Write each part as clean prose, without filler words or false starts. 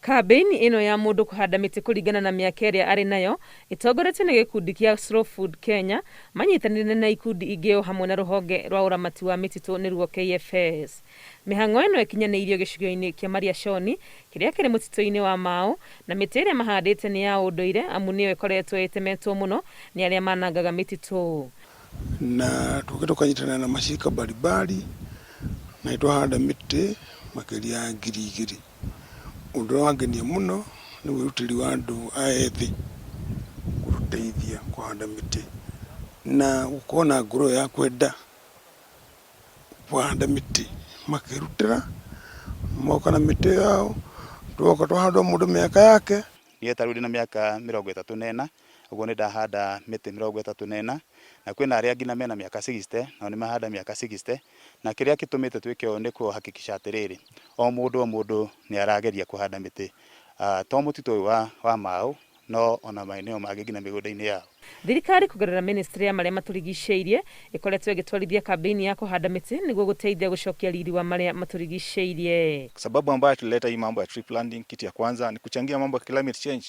Kambĩini ĩno ya mũndũ kũhanda mĩtĩ kũringana na mĩaka ĩrĩa arĩ nayo ĩtongoretio nĩ gĩkundi kĩa Slow Food Kenya manyitanĩire na ikundi ingĩ o hamwe na rũhonge rwa ũramati wa mĩtitũ nĩruo KFS. Mĩhang'o ĩno ĩkinyanĩirio gĩcigo-inĩ kĩa Mariashoni kĩrĩa kĩrĩ mũtitũ-inĩ wa Mau na mĩtĩ ĩrĩa mahandĩte nĩ ya ũndũire amu nĩyo ĩkoretwo ĩtemetwo mũno nĩ arĩa manangaga mĩtitũ. Na tũke tũkanyitanĩra na mashirika mbalimbali na nĩ twahanda mĩtĩ makĩria ya 2000. Ũndũ ũrĩa wangenia mũno nĩ wĩrutĩri wa andũ aya ethĩ gũtũteithia kũhanda mĩtĩ na gũkorwo na ngoro ĩyo ya kwenda kũhanda mĩtĩ. Makerutĩra moka na mĩtĩ yao, twoka twahanda o mũndũ mĩaka yake. Niĩ ta rĩu ndĩna mĩaka 34, ũguo nĩ ndahanda mĩtĩ 34, na kwĩna arĩa nginya mena mĩaka 60, nao nĩ mahanda mĩaka 60, na kĩrĩa gĩtũmĩte twĩke ũũ nĩ kũ hakikisha atĩrĩrĩ, o mũndũ o mũndũ nĩ arageria kũhanda mĩtĩ, to mũtitũ ũyũ wa Mau, no ona maeneo mangĩ nginya mĩgũnda-inĩ yao. Thirikari kũgerera mĩnĩstrĩ ya marĩa matũrigicĩirie ĩkoretwo ĩgĩtwarithia kambĩini ya kũhanda mĩtĩ nĩguo gũteithia gũcokia riri wa marĩa matũrigicĩirie. Sababu ambayo tulileta hii mambo ya tree planting, kitu ya kwanza ni kuchangia mambo ya climate change.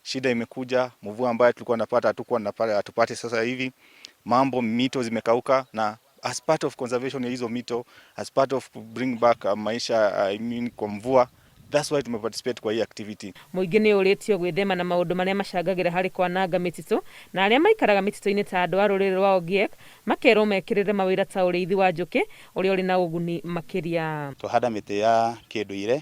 Shida imekuja, mvua ambayo tulikuwa tunapata hatukuwa tunapata, hatupati sasa hivi. Mambo mito zimekauka na as part of conservation ya hizo mito, as part of bring back maisha, I mean, kwa mvua. That's why tumeparticipate kwa hii activity. Mũingĩ nĩ ũrĩtio gwĩthema na maũndũ marĩa macangagĩra harĩ kwananga mĩtitũ na arĩa maikaraga mĩtitũ-inĩ ta andũ a rũrĩrĩ rwa Ogiek makerwo mekĩrĩre mawĩra ta ũrĩithi wa njũkĩ ũrĩa ũrĩ na ũguni makĩria. Twahanda mĩtĩ ya kĩndũire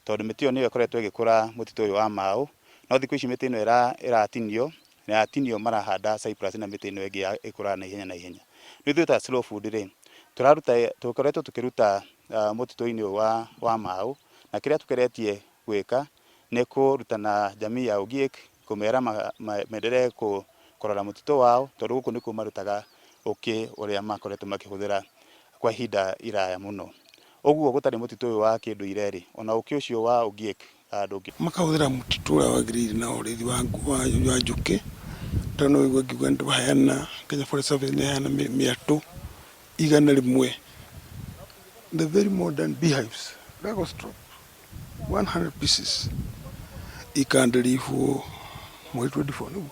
tondũ mĩtĩ ĩyo nĩyo ĩkoretwo ĩgĩkũra mũtitũ ũyũ wa Mau, no thikũ ici mĩtĩ ĩno ĩratinio na yatinio marahanda cypress na mĩtĩ ĩno ĩngĩ ĩkũraga na ihenya na ihenya. Rĩu ithuĩ ta Slow Food rĩ, tũraruta tũkoretwo tũkĩruta mũtitũ-inĩ ũyũ wa Mau, na kĩrĩa tũgeretie gwĩka nĩ kũrutana jamii ya Ogiek kũmera menderee kũrora mũtitũ wao tondũ gũkũ nĩkuo marutaga ũkĩ ũrĩa makoretwo makĩhũthĩra kwa ihinda iraya mũno. Ũguo gũtarĩ mũtitũ ũyũ wa kĩndũire rĩ, ona ũkĩ ũcio wa Ogiek ndũngĩ. Makahũthĩra mũtitũ ũrĩa wagĩrĩire na ũrĩithi wa njũkĩ, tondũ no ũigue ngiuga nĩ twaheana, Kenya Forest Service nĩ yaheana mĩatũ 100, the very modern beehives, Lagostrop, 100 pieces ikandĩribwo mweri 24 nĩguo.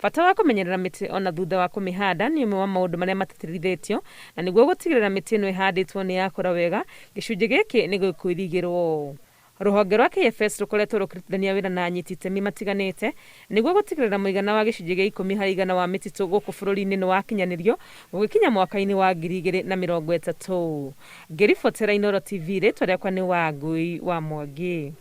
Bata wa kũmenyerera mĩtĩ ona thutha wa kũmĩhanda nĩ ũmwe wa maũndũ marĩa matĩtĩrithĩtio na nĩguo gũtigĩrĩra mĩtĩ ĩno ĩhandĩtwo nĩ yakũra wega gĩcunjĩ gĩkĩ nĩ gĩkũirigĩrwo. Rũhonge rwa KFS rũkoretwo rũkĩrutithania wĩra na anyiti itemi matiganĩte nĩguo gũtigĩrĩra mũigana wa gĩcunjĩ gĩa 10% wa mĩtitũ gũkũ bũrũri-inĩ nĩ wakinyanĩrio gũgĩkinya mwaka-inĩ wa 2030. Ngĩribotera Inooro TV, rĩtwa rĩakwa nĩ Wangui wa Mwangi.